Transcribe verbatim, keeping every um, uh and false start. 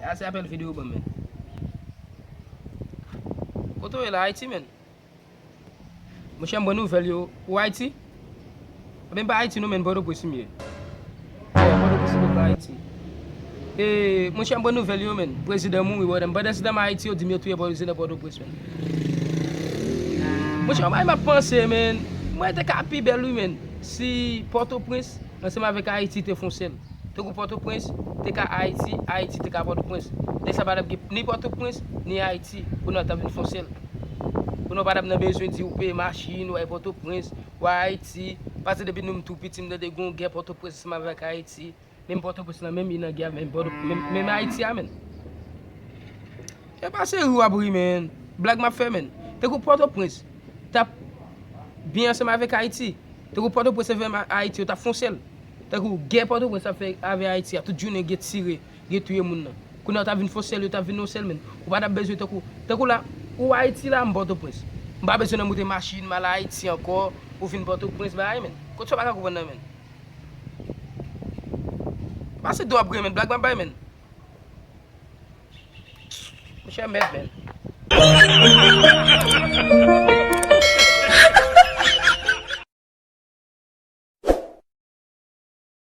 A se apèl videyo ban m, men. Kote w ye la, Ayiti, men? Monchè, m ban nouvèl yo. Ou Ayiti? Menm pa Ayiti, non, men, Pòtoprens m ye. Yeah, Pòtoprens, se pa Ayiti. E, monchè, m ban nouvèl yo, men. Prezidan mouri, brother. M pandan se tan m Ayiti, yo di m yo touye prezidan Pòtoprens, men. Monchè, yon bagay m ap panse, men. Mwen te ka pi bèl, wi, men. Si Pòtoprens, ansanm avèk Ayiti, te fon sèl. Tankou Pòtoprens te ka Ayiti, Ayiti te ka Pòtoprens. Lè sa pa t ap gen ni Pòtoprens, ni Ayiti. Kounye a l t ap vin fon sèl. Kounye a w pa t ap nan bezwen di w peye machin, w al Pòtoprens, w al Ayiti. Paske depi nou m tou piti, m tande gen yon gè Pòtoprens ansanm avèk Ayiti. Menm Pòtoprens lan, menm li nan gè, menm Pòto-, menm, menm Ayiti a, men. E pa se ri w ap ri, men. Blag m ap fè, men. Tankou Pòtoprens t ap byen ansanm avèk Ayiti. Tankou Pòtoprens avèk Ayiti, yo t ap fon sèl. Tankou gè Pòtoprens ap fè avè Ayiti a, tout jounen gen tire, gen touye moun nan. Kounye a yo t ap vin fon sèl, yo t ap vin yon sèl, men. Ou pa t ap bezwen tankou, tankou la, ou Ayiti la, m Pòtoprens. M pa bezwen nan moute machin, m al Ayiti ankò, pou vin Pòtoprens, bagay, men. Kot sa w pa ka konprann nan, men? Pase do ap grenmen, blag m ap bay, men. Monchè mèd, men.